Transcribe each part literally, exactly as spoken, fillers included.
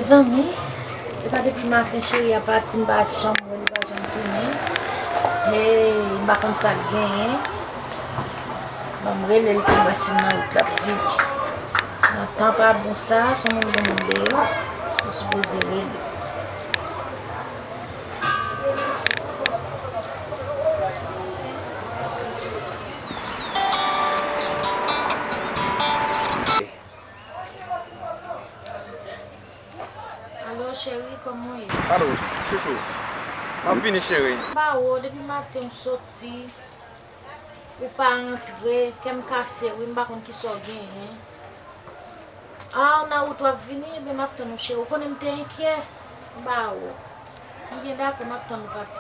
Zanmi, e pa depi maten cheri a pati, m pa janm wè l, li pa janm tounen. Hey, m pa konn sa k genyen. Ban m rele l pou m wè si l nan wout l ap vini. Nan tan pa bon sa, se yon moun gen moun deyò, ou sipoze rele. Alo, cheri, kòman w ye? Alo, chouchou. M ap vini, cheri. M ba ou, depi maten w soti, ou pa antre, kè m kase, wi, m pa konn kisa w genyen. A, w nan wout w ap vini, ebyen m ap tann ou, cheri. Ou konnen m te enkyè. M ba ou. M byen dakò, m ap tann ou, papi.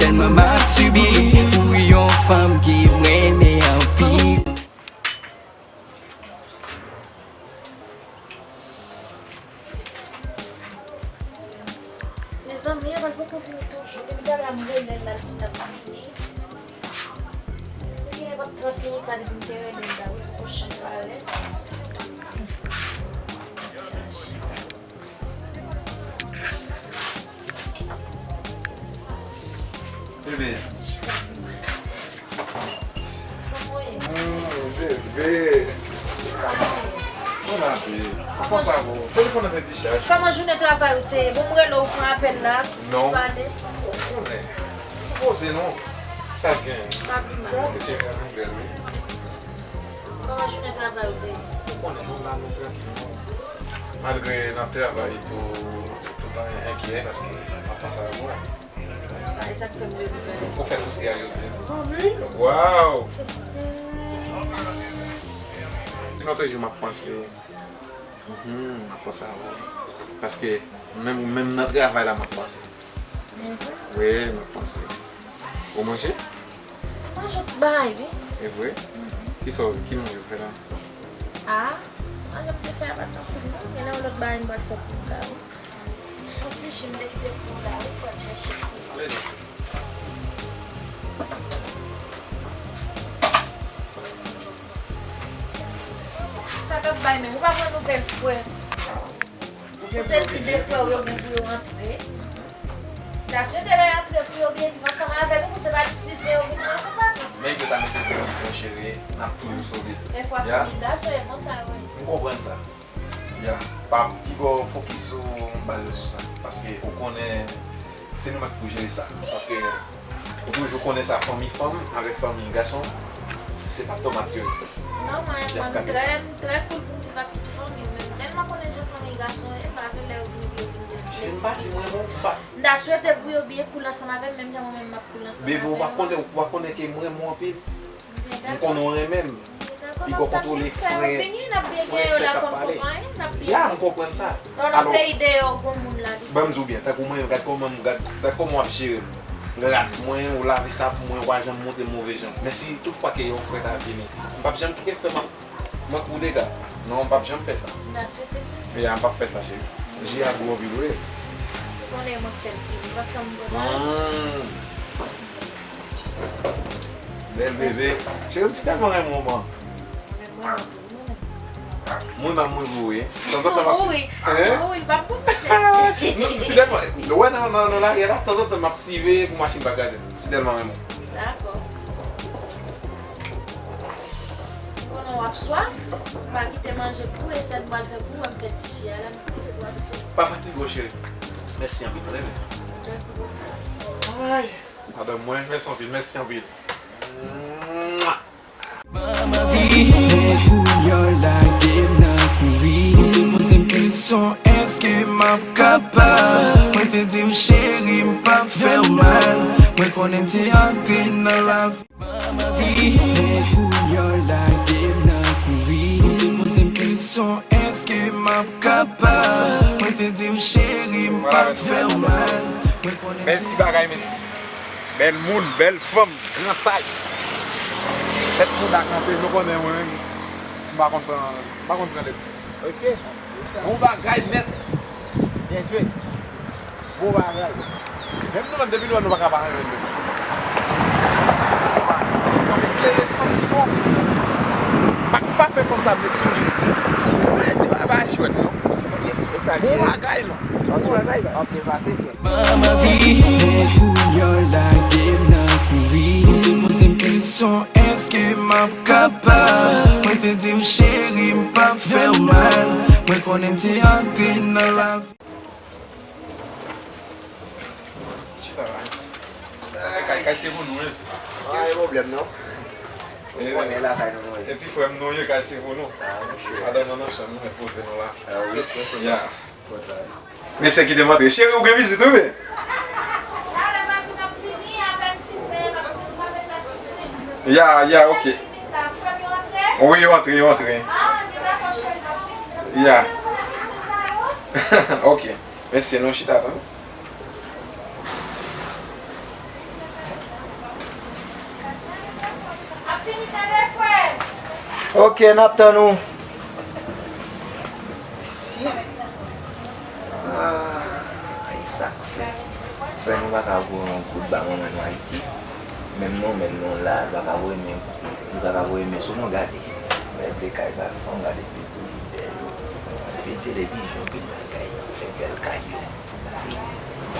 Tèlman m ap sibi pou yon fanm ki m renmen anpil. Mezanmi, Eval poko vini toujou. Depi talè a m rele l la, l di l ap vini. Li gen trant minit la depi m te rele l la, wi, poko janm parèt. Bebe. Oh, bebe. Bon apil. Kòman sa va? Telefòn nan te dichaj. Kòman jounen travay ou te ye? Bon, m rele w, ou pran apèl la. Non. Pale. Ou konnen. Ou poze non. Sa gen. Pa pi mal. Bon, ti jan nou bèl, wi. Kòman jounen travay ou te ye? Ou konnen, nou la, nou trankil, non. Malgre n ap travay tou, toutan enkyè, paske n ap panse avè w. Sa, e sa k fè m rele w. Ou fè sosyal, yo di. Zanmi? Waw! Gen lòt jou m ap panse. Mhm, m ap panse avè w. Paske menm, menm nan travay la, m ap panse. Wi, m ap panse. Ou manje? Manje yon ti bagay, wi. E vre? Mhm. Ki sa, ki manje ou fè la? Ah, ti manje m te fè a pa t anpil non. Gen lè yon lòt bagay m pral fè pou ou la, wi. Yon ti ji m te kite pou ou la, wi, pou w al chèche. Sa k ap bay menm? Ou pa pran nouvèl frè? Ou te di de frè w yo gen pou yo antre. N ta swete lè y antre pou yo byen viv ansanm avè nou, pou se pa divizyon yo vin rantre, papi. Menm ke ta mete divizyon, cheri, n ap toujou solid. Dèfwa fanmi gason e konsa, wi. M konprann sa. Ya, pa pi bon fokis sou, baze sou sa. Paske ou konnen se nou menm pou jere sa. Paske ou toujou konnen sa, fanmi fanm avèk fanmi gason, se pa tomat yo ye. Non, mwen, mwen, m trè, m trè cool pou m viv ak tout fanmi m, men m tèlman konnen jan fanmi gason ye, m pa vle lè yo vini pou yo vin dekouvri. Cheri, m pa di mwen bon, m pa. M ta swete pou yo byen cool ansanm avè m, menm jan mwen menm m ap cool ansanm avè yo. Bebe, ou pa konnen, ou pa konnen ke m renmen w anpil. M konnen w renmen m. Pi gwo kontwole frè, frè sè k ap pale. Ya, m konprann sa. Alò, ban m di w byen, tankou mwen, gad kòman m, gad, gad kòman w ap jere m. Rad mwen, ou lave sa pou mwen, ou pa janm montre m move jan. Men si tout fwa ke yon frè ta vini, m p ap janm kite frè m ap manke w dega. Non, m p ap janm fè sa. Ya, m p ap fè sa, cheri. Ji a gou anpil, wi. Ou konnen mwen k fè l pi viv ansanm, mwen. Bèl bebe. Cheri, m si tèlman renmen w, man. Mwen pa mouri. Tanzantan m ap si-, mouri, hein? Mouri, pa pou mwen. Non, si tèlman, wè nan, nan, nan lari a la, tanzantan m ap sive pou machin pa kraze. Si tèlman renmen w. Dakò. Pandan w ap swaf, m pa kite manje pou ou, e sèl m pral fè pou ou, m fè ti ji a la, m kite pou ou. Pa fatige w, cheri. Mèsi anpil, tande byen. Ay, madanm mwen, mèsi anpil, mèsi anpil. Ban m anvi, men kounye a w lage m nan kouri. Ou te poze m kesyon, èske m ap kapab? Mwen te di w, cheri, m p ap fè w mal. Mwen konnen m te antre nan lavi. Ban m anvi, men kounye a w lage m nan kouri. Ou te poze m kesyon, èske m ap kapab? Mwen te di w, cheri, m p ap fè w mal. Mwen konnen m te... Bèl ti bagay, mesye. Bèl moun, bèl fanm, gran tay. Tèt mouda kanpe, nou konnen mwen, m pa konn pran, m pa konn pran lèt. Ok. Bon bagay nèt. Byen jwe. Bon bagay. Menm nou menm, depi nou wè nou pa ka pa renmen nou. Fanm eklere, santi bon. Pa, pa fè fanm sa met sou li. Mete pa, pa jwèt non. Bon bagay, man. Bon bagay, baz. Manman vini, kounye a lage m nan kouri. Ou te poze m kesyon, èske m ap kapab? Mwen te di w, cheri, m p ap fè w mal. Mwen konnen m te antre nan lavi. Chita la. Kay, kay se pou nou, wi. Pa gen pwoblèm, non. Ou konnen lakay nou, nou ye. E ti frè m nou ye, kay se pou nou. Ah, monchè. Madanm nan nan chanm li, mwen poze nou la. Ah, wi. Ya. Mesye, kite m antre. Cheri, ou gen vizit, wi, be. Ya, ya, ok. Wi, yo antre, yo antre. Ya. Ok. Mesye, nou chita, tann. Ok, n ap tann ou. Mesye. Ah, e sa k fè. Frè nou pa ka voye yon kout ba manman nou Ayiti. Menm nou, menm nou la, li pa ka voye men, li pa ka voye men sou nou gade. Mèt de kay ba fanm, gade pil pil bèl. Pil televizyon, pil bagay, fè bèl kay yo.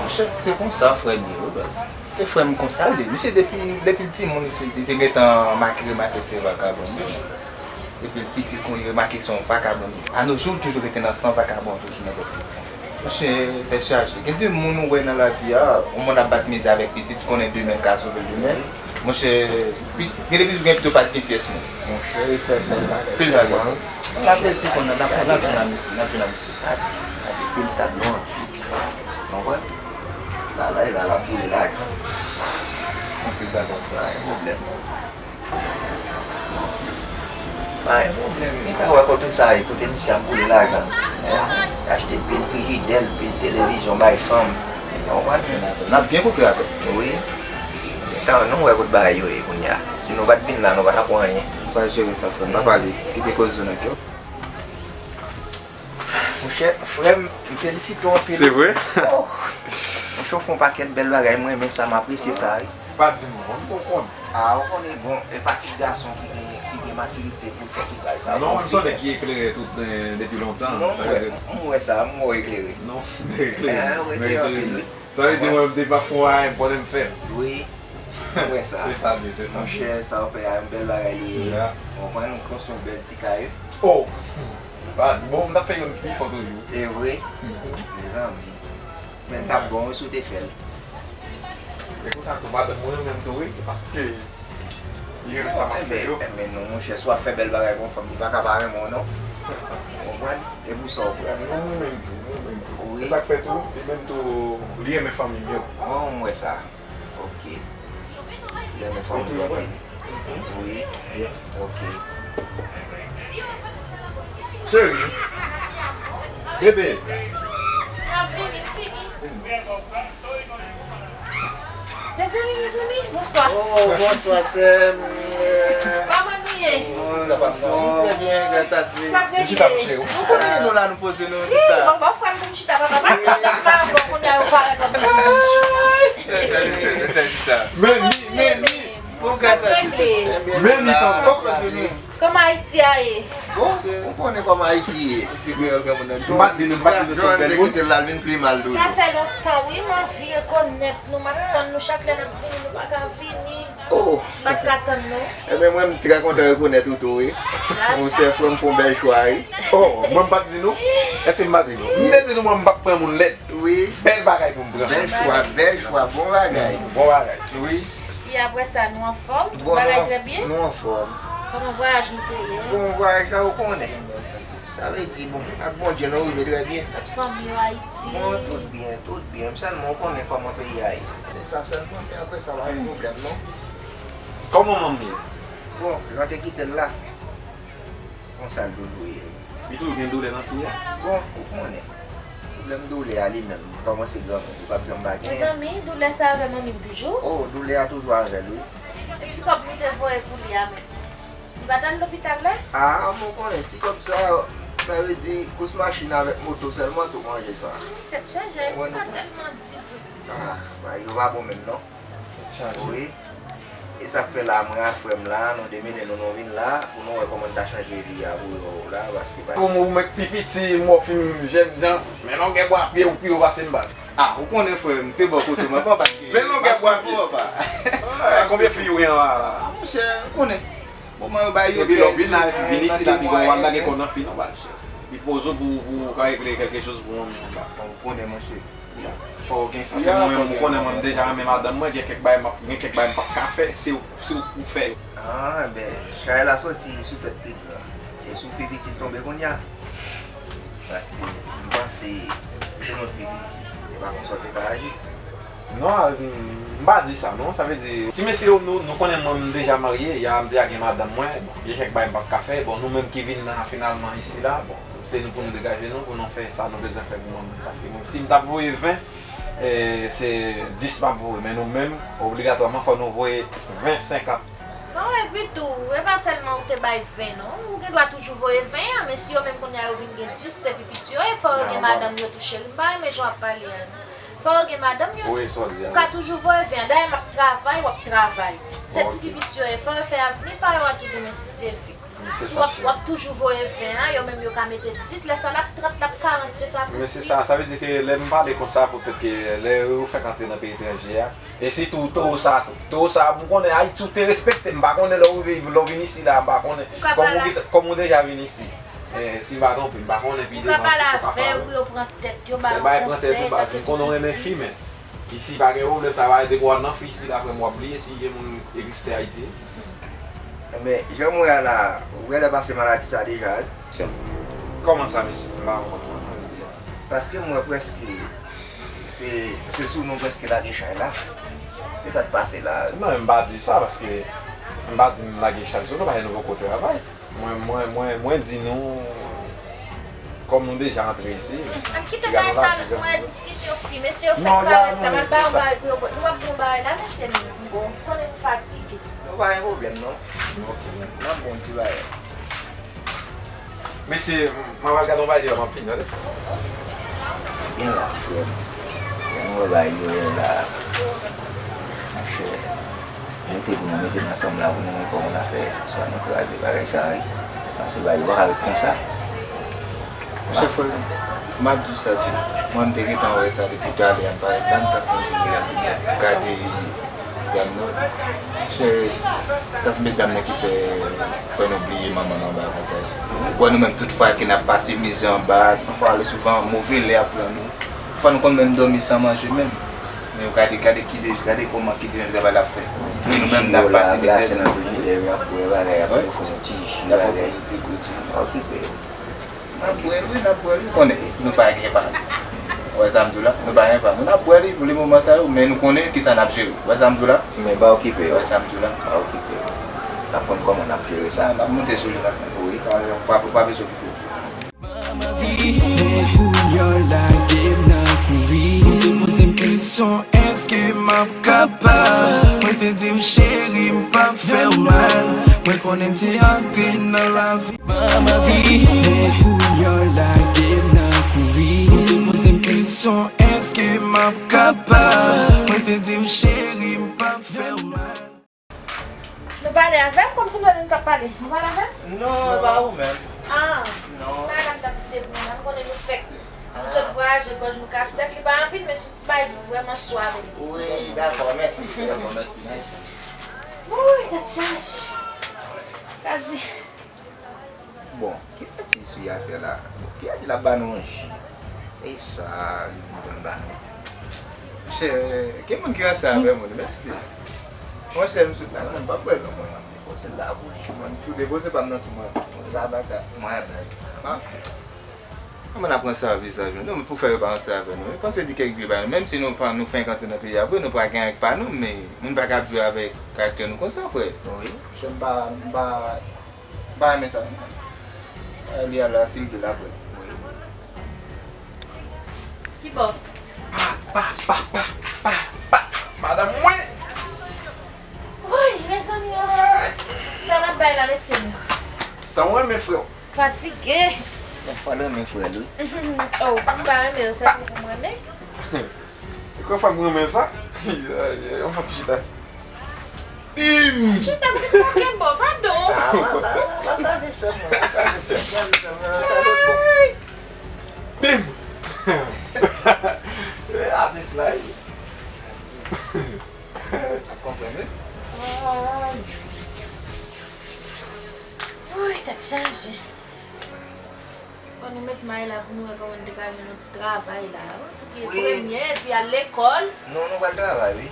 Monchè, se konsa frè m ye wi baz. E frè m konsa l ye. Misye depi, depi l timoun misye li te gentan make remake se vakabon li. Depi l piti kon li remake se yon vakabon li ye. A nos jours l toujou rete nan san vakabon toujou nan tèt li. Monchè, tèt chaje. Gen de moun ou wè nan lavi a, yon moun ap bat mizè avèk pitit, konnen demen l ka sove l demen. Monchè, pi- gen de pitit gen pito pa t gen pyès moun. Monchè, e fè bèl bagay. Pil bagay. N ap resi konn nan, n ap, n ap jwenn a misye, n ap jwenn a misye. Gade, gade pil tab nou anfit. Konprann? La, la, la, l ap boule lajan. Anpil bagay. Pa gen pwoblèm. Pa gen pwoblèm. Li pa wè kote sa ye, kote misye ap boule lajan. Hein? Achte pil frijidè, pil televizyon bay fanm. Ou konprann? N ap byen koupe avè l. Wi. Tan nou wè kote bagay yo ye kounye a. Si nou pa t vin la, nou pa t ap wè anyen. Pa jere sa, frè m. Pa pale. Kite koze yo nan kè w. Monchè, frè m, m felisite w anpil. Se vre? Oh! Monchè, w fè yon pakèt bèl bagay, m renmen sa, m apresye sa, wi. Pa di m non, m poko konnen. Ah, ou konnen, bon, e pa tout gason ki gen, ki gen matirite pou l fè tout bagay sa. Non, m se yon nèg ki eklere tout, eh, depi lontan. Non, m wè, m wè sa, m wè w eklere. Non, m eklere. Ah, ou eklere anpil, wi. Sa vle di mwen menm depi m ap fè yon bagay, m konnen m fè l. Wi. M wè sa. Se sa l ye, se sa l ye. Monchè, sa w fè a, yon bèl bagay li ye. Ya. Ou konprann, ou konstwi yon bèl ti kay. Oh! Pa di, bon, m t ap fè youn pi fò toujou. E vre? Mhm. Mezanmi. Men l t ap bon wi si w te fè l. E konsa tou, madanm mwen renmen m tou wi, paske li renmen sa m ap fè yo. Enben, enben non, monchè, si w ap fè bèl bagay pou yon fanm, li pa ka pa renmen w non. Ou konprann? E pou sa w pran. Mwen renmen l tou, mwen renmen l tou. Wi. E sa k fè tou, li menm tou, li renmen fanmi m yo. Oh, m wè sa. Ok. Li renmen fanmi l anpil. Wi. Ok. Cheri. Bebe. M ap vini, m fini. Mezanmi, mezanmi, bonswa. Oh, bonswa, sè m. Kòman nou ye? Sista pa m nan. Trè byen, gras a Dye. Sa k rele? Nou konnen nou la, nou poze nou, sista. Bon, bon, frè m pou m chita, papa, pa chita avè m, kounye a yo parèt ap vin. Men li, men li. Bon, gras a Dye. Men li, tonton. Kòman se nou? Kòman Ayiti a ye? Bon, ou konnen kòman Ayiti ye. Ti kreyòl granmoun nan. M pa t di nou, m pa t di nou se yon bèl moun. Te kite l al vin pi mal toujou. Sa fè lontan, wi, m anvi rekonèt nou, m ap tann nou, chak lè n ap vini, nou pa ka vini. Oh. M pa t ka tann nou. Enben, mwen, m trè kontan rekonèt ou tou, wi. Monchè, frè m fè yon bèl chwa, wi. Oh, mwen, m pa t di nou? Èske m pa t di nou? M te di nou, mwen, m p ap pran moun lèd. Wi. Bèl bagay pou m pran. Bèl chwa, bèl chwa, bon bagay. Bon bagay. Wi. E apre sa, nou anfòm? Bon, bagay trè byen? Nou anfòm. Kòman vwayaj nou te ye? Bon, vwayaj la, ou konnen. Sa vle di, bon, ak Bondye, nou rive trè byen. Lòt fanmi yo, Ayiti? Bon, tout byen, tout byen. Sèlman, ou konnen kòman peyi a ye. Se sa sèlman, men apre sa, pa gen pwoblèm, non. Kòman manman m ye? Bon, jan w te kite l la. Konsa l toujou ye. Li toujou gen doulè nan kou a? Bon, ou konnen. Pwoblèm doulè a li menm, li kòmanse granmoun, li p ap janm pa genyen. Mezanmi, doulè sa avè manmi m toujou? Oh, doulè a toujou avè l, wi. E ti kòb nou te voye pou li a menm? Li pa t al lopital la? Ah, mwen konnen ti kòb sa, sa vle di kous machin avèk moto sèlman tou manje sa. Tèt chaje, Ayiti sa tèlman di vre. Ah, bagay yo pa bon menm non. Tèt chaje. Wi. E sa k fè la, mwen ak frè m la, nou demele nou, nou vin la, pou nou wè kòman n ta chanje vi a pou yo la, paske pa. Pou mwen, mwen k pi piti, m wè w fin jènjan, men longè bwa pye w pi wo pase m baz. Ah, ou konnen frè m, se bò kote mwen pa paske. Men longè bwa pye. Ah, konbyen fi ou gen anba la? Ah, monchè, ou konnen. Moman yo bay yo. Epi lè w vin la, vin isi la, pi gon w al lage kò nan fi non baz. Li poze w pou, pou w ka regle kèlke choz pou mwen menm anba. Bon, ou konnen monchè. Fò w gen fi. Paske mwen menm, ou konnen mwen m deja renmen madanm mwen, gen kèk bagay m ap, gen kèk bagay m p ap ka fè, se ou, se ou k pou fè yo. Ah, ben, chay la soti sou tèt pi gran. E sou pi piti l tonbe kounye a. Paske m panse se nou k pi piti. E pa konsa w te ka aji. Non, m pa di sa non, sa vle di, ti mesye yo, nou, nou konnen mwen m deja marye, ya m deja gen madanm mwen, bon, gen kèk bagay m p ap ka fè, bon, nou menm ki vin la finalman isi la, bon, se nou pou nou degaje nou, pou nou fè sa nou bezwen fè pou mwen, paske mwen, si m t ap voye ven, e, se dis m ap voye, men nou menm, obligatwaman, fò nou voye ven, senkant. Non, epi tou, e pa sèlman ou te bay ven non, ou gen dwa toujou voye ven an, men si yo menm kounye a yo vin gen dis, se pi piti yo ye, fò yo gen madanm yo tou cheri, m pa renmen jan w ap pale a non. Fò yo gen madanm yo. Wi, sa w di a. Ou ka toujou voye ven an. Dayè m ap travay, w ap travay. Se ti pipit yo ye. Fò yo fè avni pa yo a tou demen si Dye vle. Si w ap, w ap toujou voye ven an, yo menm yo ka mete dis, lè sa l ap trant, l ap karant, se sa pou di. Men se sa, sa vle di ke lè m pale konsa, poutèt ke lè yo fèk antre nan peyi etranje a, e sitou towo sa a tou. Towo sa a, m konnen Ayiti ou te respekte, m pa konnen lè w rive, lè w vin isi la, m pa konnen. Kòm ou deja vin isi. E, si m pa twonpe, m pa konnen pi devan si sa w ka fè. Ou ka pale avè yo pou yo pran tèt yo, ba yo konsèy, gade yo piti. M konnen w renmen fi, men isi pa gen pwoblèm, sa va ede pou w al nan fi isi la, frè m, w ap bliye si gen moun egziste Ayiti. Enben, jan m wè a la, ou genlè pase maladi sa deja, wi. Kòman sa, mesye? M pa konprann, kòman di a? Paske m wè prèske, se, se sou nou prèske lage chay la. Se sa k pase la. Non, m pa di sa, paske m pa di m lage chay sou nou, paske nou poko travay. Mwen, mwen, mwen, mwen di nou, kòm nou deja antre isi, an kite bagay sa, nou wè diskisyon fi, mesye yo fèk parèt la, m al ba yo bagay pou yo bwè. Nou p ap bon bagay la, mesye, nou konnen nou fatige. Nou pa gen pwoblèm, non. Ok. N ap bon ti bagay. Mesye, m ap al gade yon bagay deyò, m ap vini, tande. Byen la, frè m. Jan nou wè bagay yo ye la, monchè, rete pou nou mete n ansanm la pou nou wè kòman n a fè, swa nou kraze bagay sa a, wi. Paske bagay yo pa ka ret konsa. Monchè frè m, m ap di w sa tou. Mwen, m te gentan wè sa depi talè a, m parèt la, m t ap pran jounen la, m t ap gade dam nan. Se tas medam nan ki fè, fè nou bliye manman nou anba konsa. Ou wè nou menm tout fwa ke n ap pase mizè anba, anfwa le souvan move lè ap pran nou. Anfwa nou konn menm dòmi san manje menm. Men ou gade, gade ki de, gade kòman ki de travay l ap fè. E nou menm n ap pase mizè. Nan frijidè, y ap bwè bagay, y ap ofri nou ti ji, bagay. Y ap ofri nou ti gouti. Pa okipe yo. N ap bwè l wi, n ap bwè l wi, konnen nou pa gen pa nou. Ou wè sa m di w la? Nou pa gen pa nou. N ap bwè l wi pou le moman sa yo, men nou konnen kisa n ap jere. Ou wè sa m di w la? Men pa okipe yo. Ou wè sa m di w la? Pa okipe yo. N ap konn kòman n ap jere sa. M ap monte sou li rapid. Wi. Pa, pa, pa bezwen okipe w. Ban m anvi, men kounye a w lage m nan kouri. Ou te poze m kesyon, èske m ap kapab? Mwen te di w, cheri, m p ap fè w mal. Mwen konnen m te antre nan lavi. Ban m anvi, men kounye a w lage m nan kouri. Ou te poze m kesyon, èske m ap kapab? Mwen te di w, cheri, m p ap fè w mal. Nou pale avè m kòmsi m tande nou t ap pale. Nou pale avè m? Non, e pa ou menm. Ah, non. Ti bagay la m t ap di te pou mwen. M konnen nou fèk. Nou sot vwayaje, gòj nou ka sèk, li pa anpil, men se yon ti bagay ki vrèman swa avè li. Wi, dakò, mèsi, sè. Dakò, mèsi, sè. Wouy, tèt chaje. Ka di. Bon, ki betiz fi a fè la? Bon, fi a di l ap ba nou yon ji. E sa, li vin ba nou. Monchè, gen moun ki ranse avè moun, mèsi. Monchè, m sot la, mwen m p ap bwè l non, mwen. Depoze l la pou li. Mwen tou depoze pa m nan tou mwen. Sa baka. Mwen bèl. Kòman n ap ranse ak vizaj nou? Non, men pou fè yo pa ranse avè nou. Yo panse di kèk vye bagay. Menm si nou pa, nou fenk antre nan peyi a vre, nou pa gen ak pa nou, men moun pa ka ap jwe avèk karaktè nou konsa, frè. Wi. Monchè, m pa, m pa, m pa renmen sa non. Li a la, si l vle l ap wè. Wi. Ki bò? Pa, pa, pa, pa, pa, pa. Madanm mwen. Woy, mezanmi, oh. Sa n ap bay la, mesye m yo? Tan w renmen frè w. Fatige. Yon fwa l renmen frè l, wi. Oh, m pa renmen yo, se pou m renmen. E kwè fwa m renmen sa? Yon fwa ti chita. Bim! Chita pou moke bò, padon. Ah, pa, pa, pa kraze sè m, non, pa kraze sè m, pa kraze sè m, non, pa kraze sè m. Bim! Eh, atis la, wi. Ap konprann, wi. Ay. Woy, tèt chaje. Fò nou met may la pou nou wè kòman nou te ka jwenn yon ti travay la, wi, pou ki premye, epi al lekòl. Non, nou pral travay, wi.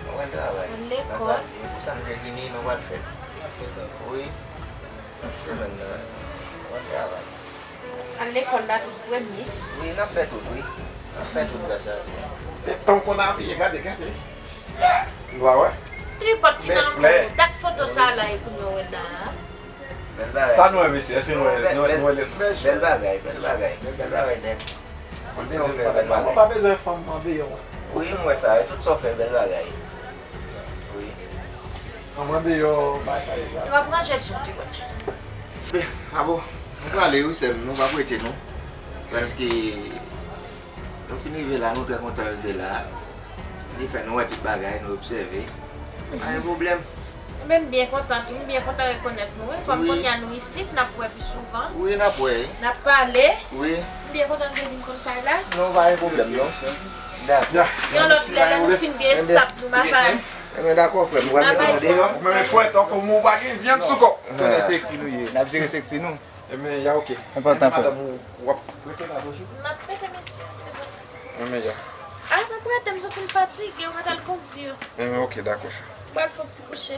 Nou pral travay. Al lekòl. E pou sa nou te vini, nou pral fè l. N ap fè sa. Wi. Chak semèn nan, nou pral travay. Al lekòl la tout premye. Wi, n ap fè tout, wi. N ap fè tout gras a Dye. E tan w konn abiye, gade, gade. Nou pa wè? Tripòt ki nan kou. Dat foto sa la e pou nou wè la. Bèl bagay. Sa nou wè, mesye? Èske nou wè, nou wè, nou wè lè frèch? Bèl bagay, bèl bagay. Bèl bagay nèt. Tout sa w fè, bèl bagay. Ou pa bezwen fanm andeyò. Wi, m wè sa. E tout sa w fè, bèl bagay. Wi. Fanm andeyò, bay sa yo. Tròp ranje l sou ti wè. Ben, abo, nou prale wi, sè m, nou p ap rete non. Paske nou fin rive la, nou trè kontan rive la. Li fè nou wè tout bagay, nou obsève. Pa gen pwoblèm. Mwen menm m byen kontan tou, m byen kontan rekonèt nou, wi. Kòm kounye a nou isit, n ap wè pi souvan. Wi, n ap wè. N ap pale. Wi. M byen kontan nou te vin konn kay la. Non, pa gen pwoblèm, non. Dakò. Yon lòt lè, lè nou fin byen estab, nou mapay. Enben, dakò, frè m. Mwen mete nou deyò. Mwen, men frè, tankou mwen pa gen vyann sou kò. Konnen seksi nou ye. N ap jere seksi nou. Enben, ya oke. Enpòtan, frè. Madanm ou, w ap rete la toujou? M ap rete, mesye. Enben, ya. A, m ap rete, m santi m fatige, ou mèt al kondui. Enben, oke, dakò, chou. Pral fè yon ti kouche.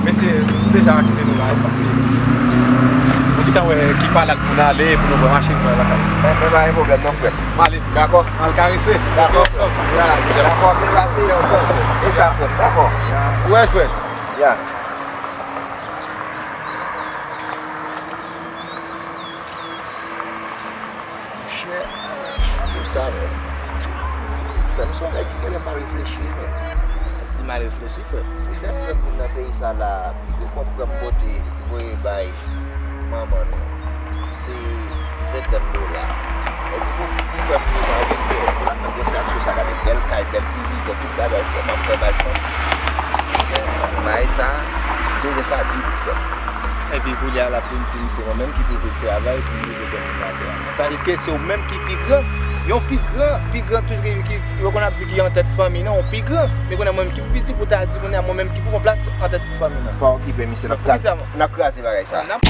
Mesye, nou deja kite nou la, paske nou gentan wè ki palad pou n ale, pou nou pran machin pou n al lakay. Men, men pa gen pwoblèm non, frè. M ale. Dakò. M al karese. Dakò, frè. Ya, dakò, byen pase. E sa, frè. Dakò. Ou wè, frè? Ya. Monchè, pou sa, men. Frè m, se yon nèg ki genlè mal reflechi, men. Di mal reflechi, frè. Ou nèt frè m, moun nan peyi sa la, pi gwo kòb frè m pote voye bay manman nou, se venntèn dola. Epi pou, pou frè m yo pa gen kè, pou l ap fè gwo sa, aksyon sa, gade bèl kay, bèl vilite, tout bagay frè m ap fè bay fanm. Bay sa, m twouve sa di pou frè m. Epi kounye a l ap vin di m se mwen menm ki pou vin travay pou m rive tèt mwen atè a. Tandiske se ou menm ki pi gran, yon pi gran, pi gran toujou ki, ki, yo konn ap di ki an tèt fanmi nan, yon pi gran. Men kounye a mwen menm ki pi piti pou ta di kounye a mwen menm ki pou pran plas an tèt fanmi nan. Pa okipe misye, n ap kraze, n ap kraze bagay sa. N ap